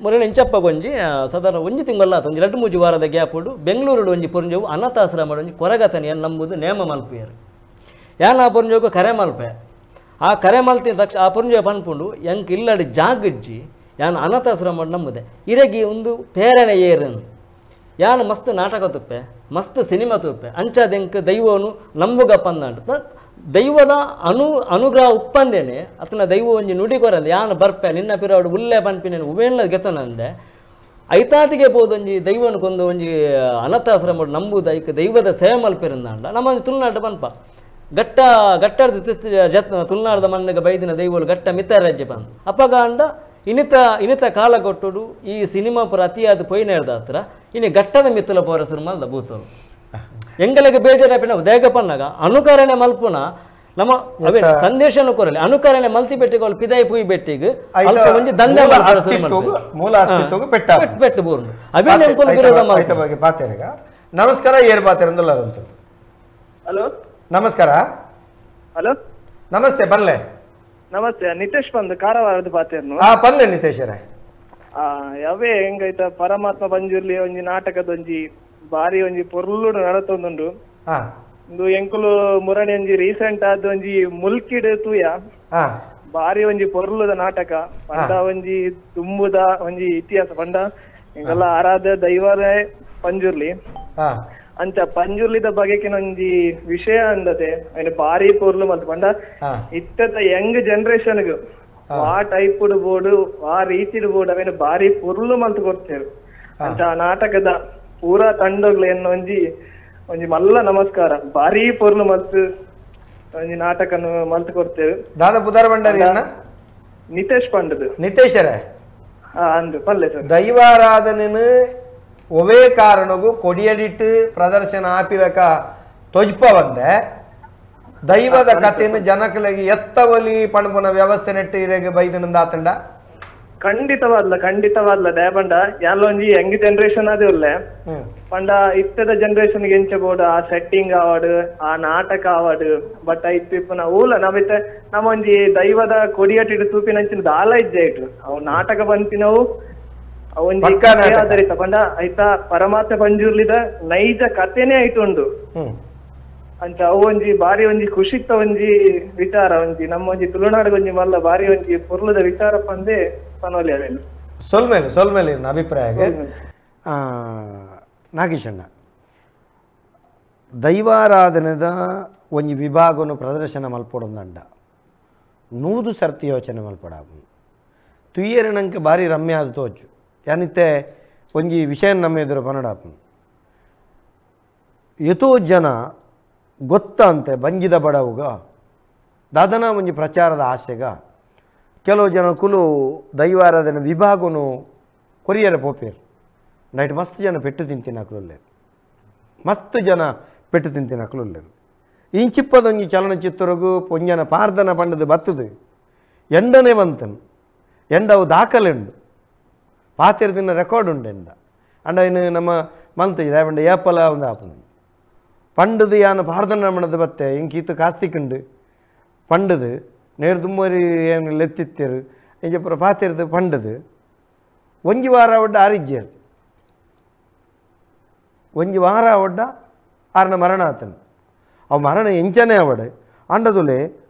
ಮುರಳಿ ಇಂಚಪ್ಪ ಒಂಜಿ ಸಾಧಾರಣ ಒಂಜಿ ತಿಂಗಲ್ಲ ಒಂಜಿ ರಡ್ಡು ಮೂಜಿ ವಾರದ ಗ್ಯಾಪುಡು ಬೆಂಗಳೂರು ಒಂಜಿ ಪೊರಂಜೋವು ಅನಾಥಾಶ್ರಮ ಒಂಜಿ ಕೊರಗತನಿಯನ್ನು ನಂಬುದು ನೇಮ ಮಲ್ಪುಯರು ಯಾನ್ ಆ ಪೊರಂಜೋಗು ಕರೆ ಮಲ್ಪೆ ಆ ಕರೆ ಮಲ್ತಿನ ತಕ್ಷಣ ಆ ಪೊರಂಜೋ ಪನ್ಪುಂಡು ಎಂಕ್ ಇಲ್ಲಡಿ ಜಾಗಜ್ಜಿ ಯಾನ್ ಅನಾಥಾಶ್ರಮ ನಂಬುದೆ ಇರಗಿ ಒಂದು ಪೇರಣೆ ಏರನ್ ಯಾನ್ ಮಸ್ತ್ ನಾಟಕ ತುಪ್ಪೆ ಮಸ್ತ್ ಸಿನಿಮಾ ತುಪ್ಪೆ ಅಂಚಾದೆಂಕ್ ದೈವನು ನಂಬುಗ ಪಂದಂಡು ದೈವದ ಅನುಗ್ರಹ ಉಪ್ಪಂದೇನೆ ಅತನ ದೈವ ಒಂಜಿ ನುಡಿ ಕೊರಂದೆ ಯಾನ್ ಬರ್ಪೆ ನಿನ್ನ ಪಿರಾಡು ಉಲ್ಲೆ ಪನ್ಪಿನ ಉವೇನ್ಲ ಗೆತನಂದೆ ಐತಾತಿಗೆ ಪೋದೊಂಜಿ ದೈವನು ಕೊಂದು ಒಂಜಿ ಅನಾಥಾಶ್ರಮ ನಂಬುದ ಐಕ್ ದೈವದ ಸೇವೆ ಮಲ್ಪಿರಂದಾಂಡ ನಮ್ಮ ತುಳುನಾಡು ಪನ್ಪ ಗಟ್ಟ ಗಟ್ಟರ್ದ ಜತ್ ತುಳುನಾಡದ ಮಣ್ಣಿಗೆ ಬೈದಿನ ದೈವಲು ಗಟ್ಟ ಮಿತ್ತ ರಾಜ್ಯ ಪಂದ್ ಅಪಗಾಂಡ ಇನ್ನಿತ ಇನ್ನಿತ ಕಾಲ ಕೊಟ್ಟುಡು ಈ ಸಿನಿಮಾ ಪುರ ಅತಿಯಾದ ಪೊಯ್ನೇರ್ದ ಹತ್ರ ಇನ್ನು ಗಟ್ಟದ ಮಿತ್ತಲ ಪೋರ ಸುರುಮಲ್ದ ಬೂತರು ಎಂಗಲಿಗೆ ಬೇಜಾರಾಪಿನ ದೇಗ ಪನ್ನಾಗ ಅನುಕರಣೆ ಮಲ್ಪುನ ನಮ್ಮ ಅವೇ ಸಂದೇಶನ ಕೊರಲಿ ಅನುಕರಣೆ ಮಲ್ತಿ ಬೆಟ್ಟಿಗೆ ಪಿದಾಯಿ ಪುಯಿ ಬೆಟ್ಟಿಗೆ ಅಲ್ಪ ಒಂಜಿ ದಂಧೆ ಮೂಲ ಅಸ್ತಿತ್ವಗೂ ಪೆಟ್ಟ ಪೆಟ್ಟು ಬೂರ್ನು ಅವೇ ನೆಂಪುಲು ವಿರೋಧ ಐತ ಬಗ್ಗೆ ಪಾತೇರಗ. ನಮಸ್ಕಾರ, ಏರ್ ಪಾತೇರಂದಲ್ಲ ಅಂತ. ಹಲೋ, ನಮಸ್ಕಾರ. ಹಲೋ, ನಮಸ್ತೆ, ಬರ್ಲೆ. ನಮಸ್ತೆ, ನಿತೇಶ್ ಬಂದು ಕಾರವಾರದ ಪಾತೇರ್ನು. ಹಾ, ಪಲ್ಲೆ ನಿತೇಶರೇ. ಅವೇ ಹೆಂಗೈತ ಪರಮಾತ್ಮ ಪಂಜುರ್ಲಿ ಒಂಜಿ ನಾಟಕದ ಒಂಜಿ ಬಾರಿ ಒಂಜಿ ಪೊರ್ಲುಡು ನಡತೊಂದುಂಡು. ಇಂದು ಎಂಕುಲು ಮುರಣಿ ಒಂಜಿ ರೀಸೆಂಟ್ ಆದ ಒಂಜಿ ಮುಲ್ಕಿಡ್ ತೂಯ ಬಾರಿ ಒಂಜಿ ಪೊರ್ಲುದ ನಾಟಕ ಪಂಡ ಒಂಜಿ ತುಂಬುದ ಒಂಜಿ ಇತಿಹಾಸ ಪಂಡ ಎಂಗೆಲ್ಲ ಆರಾಧ ದೈವರೇ ಪಂಜುರ್ಲಿ ಅಂಚ ಪಂಜುರ್ಲಿದ ಬಗೆಕಿನ ಒಂಜಿ ವಿಷಯ ಅಂದತೆ ಅಯ್ನ ಬಾರಿ ಪೊರ್ಲು ಮಲ್ತ್ ಪಂಡ ಇತ್ತದ ಯಂಗ್ ಜನರೇಷನ್ ಆ ಟೈಪ್ ಬೋರ್ಡು ಆ ರೀತಿಡ್ ಬೋರ್ಡ್ ಅವೇನು ಬಾರಿ ಪೊರ್ಲು ಮಲ್ತ್ ಕೊಡ್ತೇರು. ಅಂಚ ಆ ನಾಟಕದ ಪೂರಾ ತಂಡಗ್ಲು ಎನ್ನ ಒಂಜಿ ಒಂಜಿ ಮಲ್ಲ ನಮಸ್ಕಾರ. ಬಾರಿ ಪೊರ್ಲು ಮಲ್ತ್ ಒಂಜಿ ನಾಟಕನು ಮಲ್ತ್ ಕೊಡ್ತೇವೆ. ದಾದಾ ಪುದಾರ್ ಭಂಡಾರಿ ಅಣ್ಣ ನಿತೇಶ್ ಪಂಡದು. ನಿತೇಶರೇ ಅಂದು ಪಲ್ಲೆ ಸರ್. ದೈವಾರಾಧನೆನು ಒವೇ ಕಾರಣಗೂ ಕೊಡಿಯಡಿಟ್ಟು ಪ್ರದರ್ಶನ ಆಪಿಲಕ ತೊಜ್ಪ ಬಂದೆ ದೈವದ ಕಥೆಯನ್ನು ಜನಕಲಿಗೆ ಎತ್ತವಲಿ ಪಣಪುನ ವ್ಯವಸ್ಥೆ ನೆಟ್ಟು ಇರೆಗೆ ಬೈದನಿಂದ ಆತಂಡ. ಖಂಡಿತವಾದ್ಲ ಖಂಡಿತವಾದ್ಲ ದಯಪಂಡ ಯಾಲ ಒಂಜಿ ಯಂಗ್ ಜನರೇಷನ್ ಅದೇ ಉಲ್ಲೆ ಪಂಡ ಇತ್ತದ ಜನರೇಷನ್ ಎಂಚ ಬೋಡು ಆ ಸೆಟ್ಟಿಂಗ್ ಆವಡ್ ಆ ನಾಟಕ ಆವಡ್ ಬಟ್ ಇತ್ತು ಇಪ್ಪುನ ಊಲ ನಾವಿತ್ತ ನಮ್ಮ ಒಂಜಿ ದೈವದ ಕೊಡಿಯಟ್ಟಿಡು ತೂಪಿನಂಚಿನ ದಾಲ ಇಜ್ಜೆ ಇಟ್ಟು ಅವು ನಾಟಕ ಬಂತಿನವು ಒಂಜಿ ಕಥೆ ಆಧಾರಿತ ಪಂಡ ಆಯ್ತಾ ಪರಮಾತ್ಮ ಪಂಜುರ್ಲಿದ ನೈಜ ಕಥೆನೇ ಆಯ್ತು ಉಂಡು. ಅಂಚ ಅವು ಒಂಜಿ ಬಾರಿ ಒಂಜಿ ಖುಷಿತ್ತ ಒಂಜಿ ವಿಚಾರ ಒಂಜಿ ನಮ್ಮ ಒಂಜಿ ತುಳುನಾಡಿಗೆ ಒಂಜಿ ಮಲ್ಲ ಬಾರಿ ಒಂಜಿ ಪೊರ್ಲದ ವಿಚಾರ ಪಂದೇ ಪನೋಲಿ ಅವೇನು. ಸೊಲ್ಮೇಲೆ ಸೊಲ್ಮೇಲೆ ಅಭಿಪ್ರಾಯ ನಾಗೇಶಣ್ಣ, ದೈವಾರಾಧನೆದ ಒಂಜಿ ವಿಭಾಗನು ಪ್ರದರ್ಶನ ಮಲ್ಪೊಡೊಂದಂಡ ನೂದು ಸರ್ತಿ ಯೋಚನೆ ಮಲ್ಪಡ ತುಯ್ಯರಣಂಕ ಭಾರಿ ರಮ್ಯ ಆದ ತೋಚು ಯಾನಿತ್ತೆ ಒಂಜಿ ವಿಷಯ ನಮ್ಮ ಎದುರು ಪನಡಾಪು ಎತೋ ಜನ ಗೊತ್ತಂತೆ ಬಂಜಿದ ಬಡವುಗ ದಾದನ ಒಂಜಿ ಪ್ರಚಾರದ ಆಸೆಗ ಕೆಲವು ಜನ ಕುಲು ದೈವಾರಾಧನೆ ವಿಭಾಗನು ಕೊರಿಯರ ಪೋಪೇರು ನೈಟ್ ಮಸ್ತ್ ಜನ ಪೆಟ್ಟು ತಿಂತೀನಿ ಅಕ್ಲುಲ್ಲೇರು ಮಸ್ತ್ ಜನ ಪೆಟ್ಟು ತಿಂತೀನಿ ಅಕ್ಲುಲ್ಲೇರು ಇಂಚಿಪ್ಪದೊಂಜಿ ಚಲನಚಿತ್ರಗು ಪೊಂಜನ ಪಾರ್ದನ ಪಂಡದು ಬತ್ತದು ಎಂಡನೇ ಬಂತನು ಎಂಡವು ದಾಖಲೆ ಉಂಡು ಪಾತಿರ ದಿನ ರೆಕಾರ್ಡ್ ಉಂಡು ಎಂಡ ಅಂಡ ಇನ್ನು ನಮ್ಮ ಮಂತ್ ಇದೆ ಏಪಲ ಒಂದು ಆಪನು ಪಂಡದು ಯಾನು ಪಾರ್ದನ ಮಣದ ಬತ್ತೆ ಇಂಕೀತು ಕಾಸ್ತಿಕುಂಡು ಪಂಡದು ನೇರು ತುಮ್ಮರಿ ಏನು ಲೆತ್ತಿತ್ತೇರು ಇಂಚಪುರ ಪಾತಿರದು ಪಂಡದು ಒಂಜಿ ವಾರ ಒಡ್ಡ ಆರಿಜ್ಯರು ಒಂಜಿ ವಾರ ಒಡ್ಡ ಆರನ ಮರಣ ಆತನು ಅವು ಮರಣ ಎಂಚನೇ ಅವಡೆ ಅಂಡದುಲೆ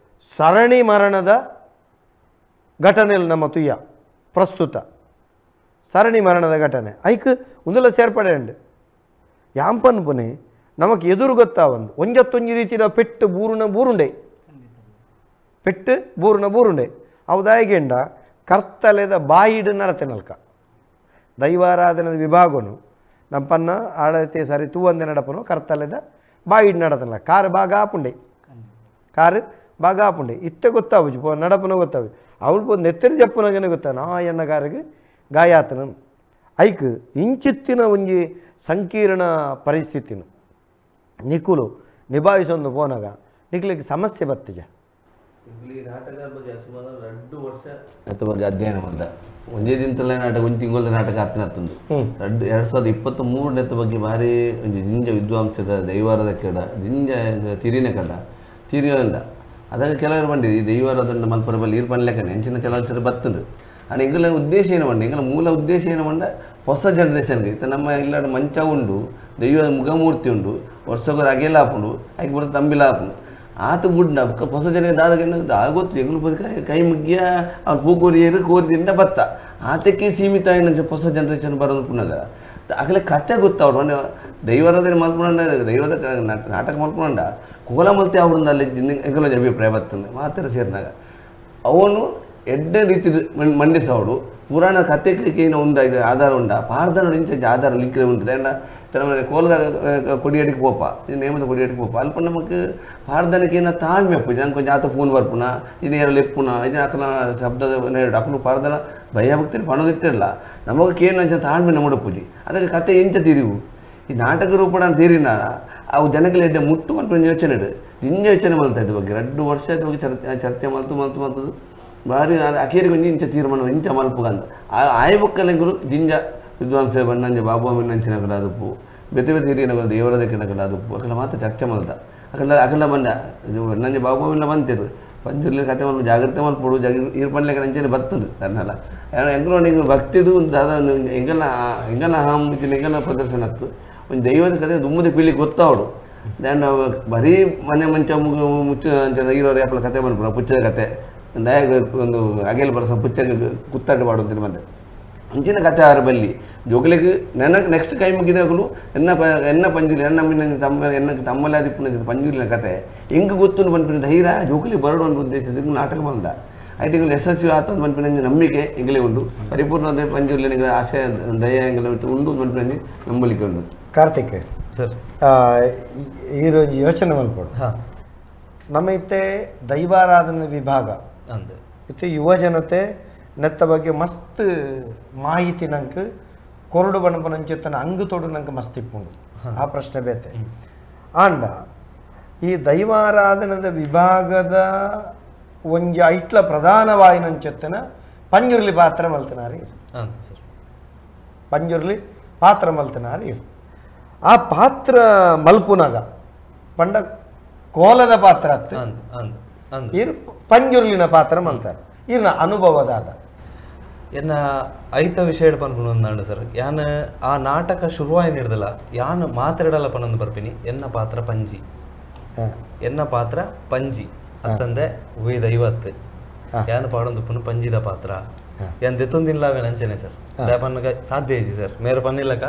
ಸರಣಿ ಮರಣದ ಘಟನೆಯಲ್ಲಿ ನಮ್ಮ ತುಯ್ಯ ಪ್ರಸ್ತುತ ಸರಣಿ ಮರಣದ ಘಟನೆ ಐಕ್ ಒಂದೆಲ್ಲ ಸೇರ್ಪಡೆ ಉಂಡು ಯಾಂಪನ್ ಪುನೆ ನಮಕ್ ಎದುರು ಗೊತ್ತಾ ಒಂದು ಒಂಜತ್ತೊಂಜಿ ರೀತಿಯ ಪೆಟ್ಟು ಬೂರುನ ಬೂರುಂಡೆ ಪೆಟ್ಟು ಬೂರುನ ಬೂರುಂಡೆ ಅವು ದಾಯಿಗೆಂಡ ಕರ್ತಲೆದ ಬಾಯಿಡು ನಡತೆ ನಲ್ಕ ದೈವಾರಾಧನದ ವಿಭಾಗನು ನಮ್ಮನ್ನ ಆಳತೆ ಸರಿ ತೂವಂದೆ ನಡಪನು ಕರ್ತಲೆದ ಬಾಯಿಡು ನಡತನಲ್ಲ ಕಾರು ಬಾಗ ಆಪುಂಡೆ ಕಾರು ಬಾಗ ಆಪುಂಡೆ ಇತ್ತೆ ಗೊತ್ತಾವುಜು ಪೋ ನಡಪನ ಗೊತ್ತಾವು ಅವಳು ಪೋ ನೆತ್ತರಿ ಜಪ್ಪುನಗನೆ ಗೊತ್ತಾ ನಾ ಎನ್ನ ಕಾರಿಗೆ ಗಾಯಾತನ ಐಕ್ ಇಂಚಿತ್ತಿನ ಒಂಜಿ ಸಂಕೀರ್ಣ ಪರಿಸ್ಥಿತಿನು ನಿಕುಲು ನಿಭಾಯಿಸೊಂದು ಪೋನಾಗ ನಿಕ್ಲಿಗೆ ಸಮಸ್ಯೆ ಬತ್ತಿಜ. ಈ ನಾಟಕದ ಬಗ್ಗೆ ಸುಮಾರು 2 ವರ್ಷ ಅದ್ರ ಬಗ್ಗೆ ಅಧ್ಯಯನ ಮಾಡ್ದ ಒಂದೇ ದಿನದಲ್ಲೇ ನಾಟಕ ಒಂದು ತಿಂಗಳ ನಾಟಕ ಆತನತ್ತೊಂದು 2023 ಬಗ್ಗೆ ಭಾರಿ ಒಂಜಿ ಜಿಂಜ ವಿದ್ವಾಂಸರ ದೈವಾರದ ಕೆಡ ಜಿಂಜ ತಿರಿನ ಕಡ ತಿರಿಯೋದಿಂದ ಅದಾಗ ಕೆಲವರು ಬಂದಿದೆ ಈ ದೈವಾರದನ್ನು ಮಲ್ಪರ ಬಲ್ಲಿ ಈರ್ ಪನ್ಲೆಕ್ಕನೆ ಎಂಚಿನ ಕೆಲವು ಬತ್ತಂದು. And ಎಂಕಲ ಉದ್ದೇಶ ಏನವಂಡ ಎಂಕಲ ಮೂಲ ಉದ್ದೇಶ ಏನವಂಡ ಹೊಸ ಜನರೇಷನ್ಗೆ ಇತ್ತ ನಮ್ಮ ಇಲ್ಲಾಡ ಮಂಚ ಉಂಡು ದೈವದ ಮುಖಮೂರ್ತಿ ಉಂಡು ವರ್ಷಗೊರ ಅಗೆಲ ಆಪುಂಡು ಐಕ್ ಬರ ತಂಬಿಲ ಆಪುಂಡು ಆತ ಬುಡ್ನ ಹೊಸ ಜನ ದಾದ ಗೊತ್ತು ಎಂಕುಲು ಕೈ ಮುಗ್ಗಿಯ ಅವ್ರು ಪೂ ಕೋರಿಯರು ಕೋರಿ ತಿಂಡ ಬತ್ತ ಆತಕ್ಕೆ ಸೀಮಿತ అయిన ಹೊಸ ಜನರೇಷನ್ ಬರೋದು ಪುನಗ ಅಗಲ ಕತೆ ಗೊತ್ತವ್ರು ಮೊನ್ನೆ ದೈವರಾಧನೆ ಮಲ್ಪುಂಡ ದೈವದ ನಾಟಕ ಮಲ್ಪುಂಡ ಕೋಲ ಮಲ್ತೆ ಅವ್ರಿಂದ ಅಲ್ಲಿ ಎಂಕಲ ಅಭಿಪ್ರಾಯ ಬರ್ತದೆ ಮಾತ್ರ ಸೇರಿನಾಗ ಅವನು ಎಡ್ಡೆ ರೀತಿ ಮಂಡಿಸವಡು ಪುರಾಣ ಕತೆ ಏನು ಉಂಡ ಇದು ಆಧಾರ ಉಂಡ ಪಾರ್ದನ ಇಂಚ ಆಧಾರ ಲಿಂಕ್ ಉಂಟು ಏನ ತನ್ನ ಕೋಲದ ಕೊಡಿಯಡಿಗೆ ಪೋಪ ನೇಮದ ಕೊಡಿಯಡಿಗೆ ಪೋಪ ಅಲ್ಪ ನಮಗೆ ಪಾರ್ದನಕ್ಕೆ ಏನ ತಾಳ್ಮೆ ಅಪ್ಪು ನಂಗೆ ಕೊಂಚ ಆತ ಫೋನ್ ಬರ್ಪುನ ಇದು ಏರ ಲೆಪ್ಪುನ ಇದು ಅಕಲ ಶಬ್ದದ ಅಕಲು ಪಾರ್ದನ ಭಯ ಭಕ್ತಿ ಪಣದಿತ್ತಿರಲ್ಲ ನಮಗೆ ಏನು ಅಂಚ ತಾಳ್ಮೆ ನಮ್ಮಡ ಪೂಜೆ ಅದಕ್ಕೆ ಕತೆ ಎಂಚ ತಿರುವು ಈ ನಾಟಕ ರೂಪಣ ತೀರಿನ ಅವು ಜನಗಳ ಎಡ್ಡೆ ಮುಟ್ಟು ಮಲ್ಪುನ ಯೋಚನೆ ಇಡು ದಿಂಜ ಯೋಚನೆ ಮಲ್ತಾ ಇದ್ರ ಬಗ್ಗೆ 2 ವರ್ಷ ಇದ್ರ ಬಗ್ಗೆ ಚರ್ಚೆ ಮಲ್ತು ಮಲ್ತು ಮಲ್ತದ್ದು ಭಾರಿ ಅಖೇರಿಗೆ ಒಂಜಿ ಇಂಚ ತೀರ್ಮಾನ ಇಂಚ ಮಲ್ಪುಗಂತ ಆಯಬೊಕ್ಕಲೆಂಗುಲು ದಿಂಜ ವಿದ್ವಾಂಸ ಬಣ್ಣಂಜ ಬಾಬು ಮಿನ್ನಂಚಿನಕಲ ಅದುಪ್ಪು ಬೆತೆ ಬೆತೆ ಹಿರಿಯನಕಲ ದೇವರದಕ್ಕಿನಕಲ ಅದುಪ್ಪು ಅಕಲ ಮಾತ್ರ ಚರ್ಚೆ ಮಲ್ತ ಅಕಲ ಅಕಲ ಬಂದ ಇದು ಬಣ್ಣಂಜ ಬಾಬು ಮಿನ್ನ ಬಂತಿರು ಪಂಜುರ್ಲಿ ಕತೆ ಮಲ್ಪ ಜಾಗ್ರತೆ ಮಲ್ಪೊಡು ಜಾಗ ಈರ್ ಪನ್ಲೆಕ ಅಂಚನೆ ಬತ್ತದು ತನ್ನಲ ಎಂಕಲ ಎಂಕಲ್ ಭಕ್ತಿಡು ಒಂದು ದಾದ ಎಂಕಲ್ನ ಎಂಕಲ್ನ ಹಾಂ ಎಂಕಲ್ನ ಪ್ರದರ್ಶನ ಅತ್ತು ಒಂದು ದೈವದ ಕತೆ ದುಮ್ಮದ ಪೀಳಿಗೆ ಗೊತ್ತಾವಡು ದಾಂಡ ಬರೀ ಮನೆ ಮಂಚ ಮುಚ್ಚು ಅಂಚ ಇರೋರು ಯಾಪಲ ಕತೆ ಮಲ್ಪುನ ಪುಚ್ಚದ ಕತೆ ಒಂದು ಅಗೆಲ್ ಬರಸ ಪುಚ್ಚ ಕುತ್ತಾಟ ಮಾಡುವಂತ ಮತ್ತೆ ಅಂಚಿನ ಕತೆ ಆರ ಬಲ್ಲಿ ಜೋಗಲಿಗೆ ನನ್ನ ನೆಕ್ಸ್ಟ್ ಕೈ ಮುಗಿದಾಗಲೂ ಎನ್ನ ಎನ್ನ ಪಂಜುಲಿ ಎನ್ನ ಮಿನ್ನ ತಮ್ಮ ಎನ್ನ ತಮ್ಮಲಾದಿಪ್ಪುನ ಪಂಜುಲಿನ ಕತೆ ಹೆಂಗೆ ಗೊತ್ತು ಪನ್ಪಿನ ಧೈರ್ಯ ಜೋಗಲಿ ಬರಡು ಅನ್ನೋ ಉದ್ದೇಶದಿಂದ ನಾಟಕ ಬಂದ ಐಟಿಂಗ್ ಯಶಸ್ವಿ ಆತ ಪನ್ಪಿನ ನಂಬಿಕೆ ಎಂಗಲೇ ಉಂಟು ಪರಿಪೂರ್ಣ ಪಂಜುಲಿ ಆಶಯ ದಯ ಎಂಗಲ ಉಂಡು ಪನ್ಪಿನ ನಂಬಲಿಕೆ ಉಂಟು. ಕಾರ್ತಿಕ್ ಸರ್ ಈ ರೋಜು ಯೋಚನೆ ಮಲ್ಪಡು ನಮ್ಮ ಇತ್ತೆ ದೈವಾರಾಧನೆ ವಿಭಾಗ ಇತ್ತೆ ಯುವ ಜನತೆ ನೆತ್ತ ಬಗ್ಗೆ ಮಸ್ತ್ ಮಾಹಿತಿ ನಂಗೆ ಕೊರಡು ಬಣಪನಂಚೆತ್ತನ ಅಂಗು ತೊಡು ನಂಗೆ ಮಸ್ತ್ ಇಪ್ಪುಂಡು ಆ ಪ್ರಶ್ನೆ ಬೇತೆ. ಆಂಡ ಈ ದೈವಾರಾಧನದ ವಿಭಾಗದ ಒಂಜಿ ಐಟ್ಲ ಪ್ರಧಾನವಾಯಿನಂಚೆತ್ತನ ಪಂಜುರ್ಲಿ ಪಾತ್ರ ಮಲ್ತನಾರಿ ಪಂಜುರ್ಲಿ ಪಾತ್ರ ಮಲ್ತನಾರಿ ಆ ಪಾತ್ರ ಮಲ್ಪುನಾಗ ಪಂಡ ಕೋಲದ ಪಾತ್ರ ಇರ್ ಪಂಜುರ್ಲಿನ ಪಾತ್ರ ಮಲ್ತಾರೆ ಇರ್ನ ಅನುಭವದಾದ ಎನ್ನ ಐತ ವಿಷಯ ಪನ್ಪುನ ಸರ್ ಯಾನ್ ಆ ನಾಟಕ ಶುರುವಾಯಿ ಹಿಡ್ದಲ್ಲ ಯಾನ್ ಮಾತಾಡಲ್ಲ ಪನ್ನೊಂದು ಬರ್ಪಿನಿ ಎನ್ನ ಪಾತ್ರ ಪಂಜಿ ಎನ್ನ ಪಾತ್ರ ಪಂಜಿ ಅಂತಂದೆ ವೇದ ಐವತ್ತು ಯಾನ್ ಪಾಡೊಂದು ಪುನ ಪಂಜಿದ ಪಾತ್ರ ಯಾನ್ ದೆತ್ತೊಂದಿಲ್ಲ ಅಂಚನೆ ಸರ್ ಪನ್ನಗ ಸಾಧ್ಯ ಇಜ್ಜಿ ಸರ್ ಮೇರೆ ಪನ್ನಿಲ್ಲಕ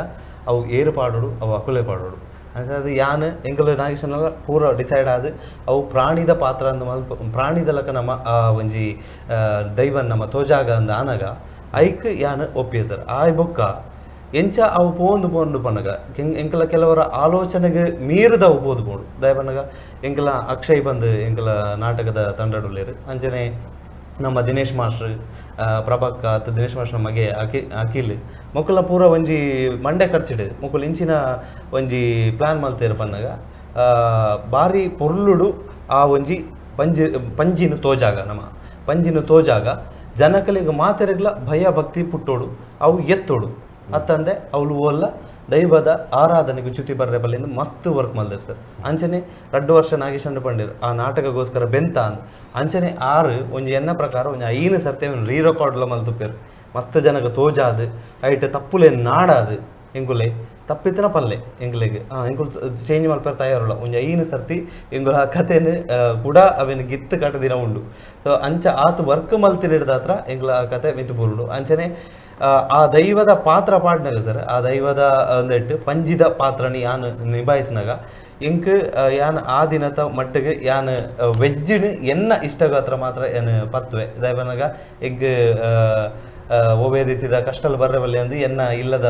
ಅವು ಏರು ಪಾಡೋಡು ಅವು ಅಕುಲೆ ಪಾಡೋಡು ಅಂಚ ಅದು ಯಾನ್ ಎಂಕಲ್ ನಾಗೇಶನೆಲ್ಲ ಪೂರ ಡಿಸೈಡ್ ಆದ ಅವು ಪ್ರಾಣಿದ ಪಾತ್ರ ಅಂದ ಮಲ್ಪ ಪ್ರಾಣಿದ ಲಕ ನಮ್ಮ ಆ ಒಂಜಿ ದೈವನ್ ನಮ್ಮ ತೋಜಾಗ ಅಂದ ಆನಗ ಐಕ್ ಯಾನ್ ಒಪ್ಪಿಯ ಸರ್ ಆಯ್ ಬೊಕ್ಕ ಎಂಚ ಅವು ಪೋಂದು ಪೋಂಡು ಪನ್ನಗ ಎಂಕಲ ಕೆಲವರ ಆಲೋಚನೆಗೆ ಮೀರಿದ ಅವು ಪೋದು ಪೋಡು ದಯ ಪನ್ನಗ ಎಂಕಲ ಅಕ್ಷಯ್ ಬಂದು ಎಂಕಲ ನಾಟಕದ ತಂಡಡುಲ್ಲೇರು ಅಂಚನೆ ನಮ್ಮ ದಿನೇಶ್ ಮಾಸ್ಟ್ರ್ ಪ್ರಭಕ್ಕ ಅಥವಾ ದಿನೇಶ್ ಮಾಸ್ಟರ್ ಮಗೆ ಅಖಿಲ್ ಮೊಕ್ಕಲ ಪೂರ ಒಂಜಿ ಮಂಡೆ ಖರ್ಚಿಡು ಮೊಕ್ಕಲು ಇಂಚಿನ ಒಂಜಿ ಪ್ಲಾನ್ ಮಲ್ತೇರು ಪನ್ನಗ ಬಾರಿ ಪೊರ್ಲುಡು ಆ ಒಂಜಿ ಪಂಜಿ ಪಂಜಿನ ತೋಜಾಗ ನಮ್ಮ ಪಂಜಿನ ತೋಜಾಗ ಜನಕಲಿಗೆ ಮಾತೆರೆಗ್ಲ ಭಯ ಭಕ್ತಿ ಪುಟ್ಟೋಡು ಅವು ಎತ್ತೋಡು ಅತ್ತಂದೆ ಅವಳು ಓಲ್ಲ ದೈವದ ಆರಾಧನೆಗೆ ಚ್ಯುತಿ ಬರ್ರೆ ಬಲ್ಲಿಂದ ಮಸ್ತ್ ವರ್ಕ್ ಮಲ್ದಿರ್ ಸರ್. ಅಂಚನೆ 2 ವರ್ಷ ನಾಗೇಶ್ ಪಂಡಿರ್ ಆ ನಾಟಕಗೋಸ್ಕರ ಬೆಂತ ಅಂದ್ ಅಂಚನೆ 6 ಒಂಜಿ ಎನ್ನ ಪ್ರಕಾರ ಒಂಜಿ 5 ಸರ್ತಿ ರೀ ರೆಕಾರ್ಡ್ಲ ಮಲ್ತುಪೇರು ಮಸ್ತ್ ಜನಕ ತೋಜಾದು ಐಟ್ ತಪ್ಪುಲೆ ನಾಡಾದು ಎಂಕುಲೆ ತಪ್ಪಿತನ ಪಲ್ಲೆ ಎಂಗ್ಲೆಗ್ ಎಂಕುಲು ಚೇಂಜ್ ಮಲ್ಪೆರ್ ತಯಾರುಲ್ಲ ಒಂಜಿ 5 ಸರ್ತಿ ಎಂಗುಲ ಆ ಕಥೆನ್ ಕೂಡ ಅವೆನ್ ಗಿತ್ತು ಕಟ್ಟ ದಿನ ಉಂಡು. ಸೊ ಅಂಚ ಆತ ವರ್ಕ್ ಮಲ್ತಿನಿಡ್ದ ಹತ್ರ ಎಂಗ್ಲ ಆ ಕತೆ ಮಿತ್ತು ಬುರುಡು. ಅಂಚನೆ ಆ ದೈವದ ಪಾತ್ರ ಪಾಡ್ನಾಗ ಸರ್ ಆ ದೈವದ ಒಂದೆಟ್ಟು ಪಂಜಿದ ಪಾತ್ರನಿ ಯಾನ್ ನಿಭಾಯಿಸಿನಾಗ ಎಂಕ್ ಯಾನ್ ಆ ದಿನದ ಮಟ್ಟಿಗೆ ಯಾನ್ ವೆಜ್ಜಿನ ಎನ್ನ ಇಷ್ಟಗಾತ್ರ ಮಾತ್ರ ಯಾನ್ ಪತ್ವೆ ದೈವನಾಗ ಎಂಕ್ ಒವೇ ರೀತಿದ ಕಷ್ಟಲ್ ಬರ್ರವಲ್ಲೆ ಅಂದು ಎನ್ನ ಇಲ್ಲದ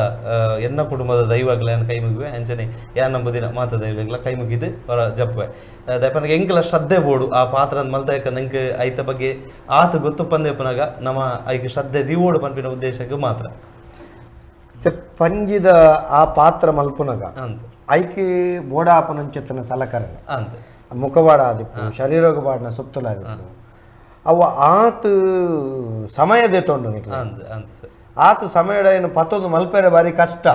ಎನ್ನ ಕುಟುಂಬದ ದೈವಗಳ ಯಾನ್ ಕೈ ಮುಗಿವೆ ಅಂಚನೆ ಯಾನ್ ನಂಬುದಿನ ಮಾತ ದೈವಗಳ ಕೈ ಮುಗಿದು ಹೊರ ಜಪ್ಪುವೆ ದಯಪನಗ ಎಂಕಲ ಶ್ರದ್ಧೆ ಬೋಡು ಆ ಪಾತ್ರ ಮಲ್ತ ನಂಗೆ ಐತ ಬಗ್ಗೆ ಆತ ಗೊತ್ತು ಪಂದೆಪನಾಗ ನಮ್ಮ ಐಕ್ ಶ್ರದ್ಧೆ ದಿವೋಡು ಪನ್ಪಿನ ಉದ್ದೇಶಕ್ಕೆ ಮಾತ್ರ ಪಂಜಿದ ಆ ಪಾತ್ರ ಮಲ್ಪುನಗ ಐಕ್ ಬೋಡಾಪನಂಚೆತ್ತನ ಸಲಕರಣೆ ಮುಖವಾಡ ಆದಿಪ್ಪು ಶರೀರಗ ಬಾಡಿನ ಸುತ್ತಲ ಆದಿಪ್ಪು ಅವು ಆತ ಸಮಯ ದೇತೊಂಡು ಆತ ಸಮಯ ಏನು ಪತ್ತೊಂದು ಮಲ್ಪೆರೆ ಬಾರಿ ಕಷ್ಟ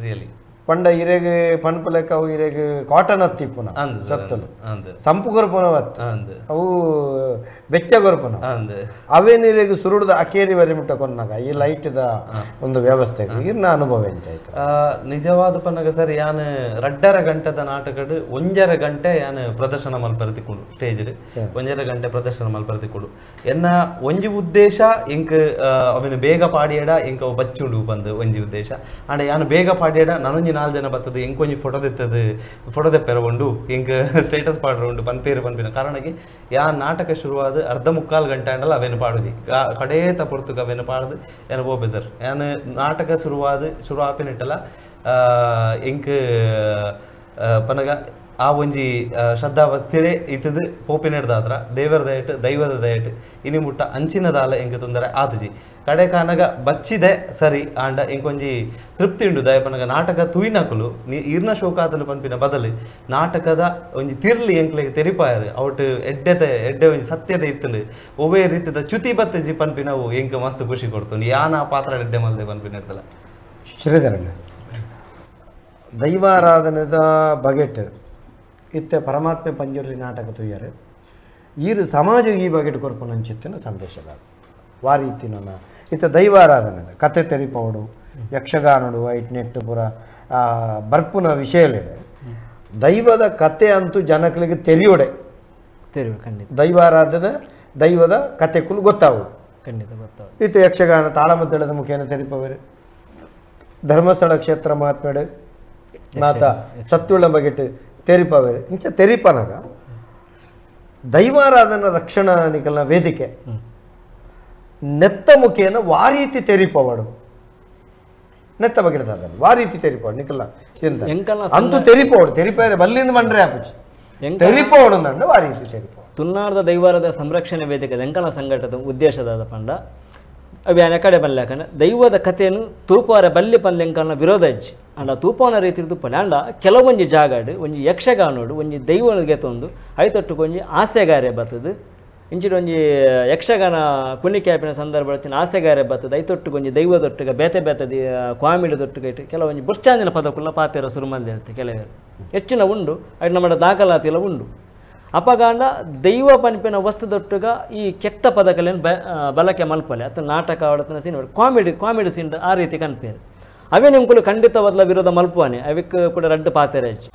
ರಿಯಲಿ ಪಂಡ ಇರೆಗ್ ಪನ್ಪುಲೆಕ್ಕ ಅವು ಇರೆಗ್ ಕಾಟನ್ ಅತ್ತಿಪ್ಪುನ ಸತ್ತಲು ಸಂಪು ಕೊರ್ಪುನವತ್ತು ಅವು ಬೆಚ್ಚ ಕೊರ್ಪುನ ಅವೇನು ಇರೆಗ್ ಸುರುಡ್ದ ಅಕೇರಿ ವರೆ ಮುಟ್ಟ ಕೊನ್ನಾಗ ಈ ಲೈಟ್ದ ಒಂದು ವ್ಯವಸ್ಥೆ ಇರ್ನ ಅನುಭವ ಎಂಚಾಯ್ತು. ನಿಜವಾದ ಪನ್ನಗ ಸರ್ ಯಾನ್ 2.5 ಗಂಟೆದ ನಾಟಕಡ್ 1.5 ಗಂಟೆ ಯಾನ್ ಪ್ರದರ್ಶನ ಮಲ್ಪರೆ ತಿಕ್ಕುಂಡು ಸ್ಟೇಜ್ 1.5 ಗಂಟೆ ಪ್ರದರ್ಶನ ಮಲ್ಪರೆ ತಿಕ್ಕುಂಡು. ಎನ್ನ ಒಂಜಿ ಉದ್ದೇಶ ಎಂಕ್ ಅವೆನ್ ಬೇಗ ಪಾಡಿಯಡ ಎಂಕ್ ಅವು ಬಚ್ಚುಂಡು ಪಂದ್ ಒಂಜಿ ಉದ್ದೇಶ. ಆಂಡ ಯಾನ್ ಬೇಗ ಪಾಡಿಯಡ ನಾನೊಂಜಿ 4 ಜನ ಬತ್ತದು ಎಂಕೊಂಜಿ ಫೋಟೋ ತೆತ್ತದು ಫೋಟೋ ತೆಪ್ಪೆರ ಉಂಡು ಎಂಕ್ ಸ್ಟೇಟಸ್ ಪಾಡ್ರ ಉಂಡು ಪನ್ಪೇರು ಪನ್ಪಿನ ಕಾರಣಕ್ಕೆ ಯಾ ನಾಟಕ ಶುರುವಾದ 0.75 ಗಂಟೆ ಆಂಡಲ ಅವೇನು ಪಾಡುದಿ ಕಡೇತ ಪೊರ್ತುಗ ಅವೇನು ಪಾಡ್ದು ಯಾನ್ ಪೋಪೆ ಸರ್. ಯಾನ್ ನಾಟಕ ಶುರು ಆಪಿನಿಟ್ಟಲ ಎಂಕ್ ಪನಗ ಆ ಒಂಜಿ ಶ್ರದ್ಧಾಭಕ್ತಿಡೆ ಇತ್ತದು ಪೋಪಿನೆಡ್ದಾತ್ರ ದೇವರ ದಯಟ್ ದೈವದ ದಯಟ್ ಇನಿ ಮುಟ್ಟ ಅಂಚಿನ ದಾಲ ಎಂಕ್ ತೊಂದರೆ ಆತಜಿ. ಕಡೆ ಕಾನಗ ಬಚ್ಚಿದೆ ಸರಿ ಆಂಡ ಎಂಕೊಂಜಿ ತೃಪ್ತಿ ಉಂಡು ದಯ ಪನಗ ನಾಟಕ ತೂಯಿನಕುಲು ಈರ್ನ ಶೋಕಾತನು ಪನ್ಪಿನ ಬದಲು ನಾಟಕದ ಒಂಜಿ ತಿರ್ಲಿ ಎಂಕ್ಲೆಗ್ ತೆರಿಪಾಯರು ಅವಟ್ ಎಡ್ಡೆತೆ ಎಡ್ಡೆ ಒಂಜಿ ಸತ್ಯತೆ ಇತ್ತುಂಡು ಒವ್ವೇ ರೀತಿದ ಚ್ಯುತಿ ಬತ್ತಜಿ ಪನ್ಪಿನವು ಎಂಕ್ ಮಸ್ತ್ ಖುಷಿ ಕೊಡ್ತುಂಡು ಯಾನ ಆ ಪಾತ್ರ ಎಡ್ಡೆ ಮಲ್ದೆ ಪನ್ಪಿನ ಇರ್ತಲ್ಲ. ಶ್ರೀಧರಣ್ಣ ದೈವಾರಾಧನೆದ ಬಗೆಟ್ ಇತ್ತೆ ಪರಮಾತ್ಮೆ ಪಂಜುರ್ಲಿ ನಾಟಕ ತುಯ್ಯರು ಈರು ಸಮಾಜ ಈ ಬಗೆಟ್ ಕೊರ್ಪುನಂಚಿತ್ತಿನ ಸಂದೇಶದ ವಾರೀತಿ ನನ್ನ ಇತ್ತೆ ದೈವಾರಾಧನೆದ ಕತೆ ತೆರಿಪವಡು ಯಕ್ಷಗಾನಡು ಐಟ್ ನೆಟ್ಟು ಪೂರ ಬರ್ಪುನ ವಿಷಯಲಿಡೆ ದೈವದ ಕತೆ ಅಂತೂ ಜನಗಳಿಗೆ ತೆರಿಯೋಡೆ ಖಂಡಿತ ದೈವಾರಾಧನೆ ದೈವದ ಕತೆಕುಲು ಗೊತ್ತಾವು ಖಂಡಿತ ಗೊತ್ತಾವು. ಇತ್ತೆ ಯಕ್ಷಗಾನ ತಾಳಮದ್ದಳದ ಮುಖೇನ ತೆರಿಪವರು ಧರ್ಮಸ್ಥಳ ಕ್ಷೇತ್ರ ಮಹಾತ್ಮೆಡು ಮಾತಾ ಸತ್ಯುಳ್ಳ ಬಗೆಟ್ ತೆರಿಪವರು ಇಂಚ ತೆರಿಪನಾಗ ದೈವಾರಾಧನ ರಕ್ಷಣಾ ನಿಕಲ್ನ ವೇದಿಕೆ ನೆತ್ತ ಮುಖೇನ ವಾರೀತಿ ತೆರಿಪವಡು ನೆತ್ತ ಬಗೆಟ್ ವಾರೀತಿ ತೆರಿಪವಡು ನಿಕಲ್ನ ಅಂತೂ ತೆರಿಪವಡು ತೆರಿಪೇರೆ ಬಲ್ಲಿಂದ ಬಂಡ್ರೆ ಆಪುಚಿ ತೆರಿಪವಡು ಅಂದ ವಾರೀತಿ ತೆರಿಪವಡು. ತುನ್ನಾರ್ದ ದೈವಾರದ ಸಂರಕ್ಷಣೆ ವೇದಿಕೆ ಎಂಕಲ್ನ ಸಂಘಟದ ಉದ್ದೇಶದಾದ ಪಂಡ ಅವು ಕಡೆ ಬಲ್ಲಾಕಂಡ ದೈವದ ಕಥೆಯನ್ನು ತೂಪಾರ ಬಲ್ಲಿ ಪಂದೆಂಕಲ್ನ ವಿರೋಧ ಅಜ್ಜಿ ಅಂಡ ತೂಪಾನ ರೀತಿ ತುಪ್ಪನೆ ಅಂಡ ಕೆಲವೊಂಜಿ ಜಾಗಡು ಒಂಜಿ ಯಕ್ಷಗಾನೋಡು ಒಂಜಿ ದೈವನಿಗೆ ತೊಂದು ಐತೊಟ್ಟುಕೊಂಜಿ ಒಂಜಿ ಆಸೆಗಾರೆ ಬರ್ತದೆ ಇಂಚಿನ ಒಂಜಿ ಯಕ್ಷಗಾನ ಪುಣ್ಯಕ್ಯಾಪಿನ ಸಂದರ್ಭ ಆಸೆಗಾರೆ ಬರ್ತದೆ ಐತೊಟ್ಟುಕೊಂಜಿ ದೈವದೊಟ್ಟಿಗೆ ಬೇತೆ ಬೇತೆ ಕಾಮಿಡಿ ದೊಟ್ಟಿಗೆ ಇಟ್ಟು ಕೆಲವೊಂಜಿ ಬುರ್ಚಾಂದಿನ ಪದಕುಲ್ಲ ಪಾತೆರ ಸುರುಮಲ್ದೆ ಇರುತ್ತೆ ಕೆಲವರು ಹೆಚ್ಚಿನ ಉಂಡು ಅದು ನಮ್ಮ ದಾಖಲಾತಿಲ್ಲ ಉಂಡು. ಅಪಗಾಂಡ ದೈವ ಪನ್ಪಿನ ವಸ್ತುದೊಟ್ಟುಗ ಈ ಕೆಟ್ಟ ಪದಕಲೇನು ಬಳಕೆ ಮಲ್ಪಲೆ ಅಥವಾ ನಾಟಕ ಆಡತನ scene comedy comedy scene ಆ ರೀತಿ ಕನ್ಪೇರು ಅವೇ ನಿಮ್ಕುಲು ಖಂಡಿತವಾದ ವಿರೋಧ ಮಲ್ಪುವಾನೆ ಅವಕ್ಕೆ ಕೂಡ ರಡ್ಡು ಪಾತೆರ ಹೆಚ್ಚು.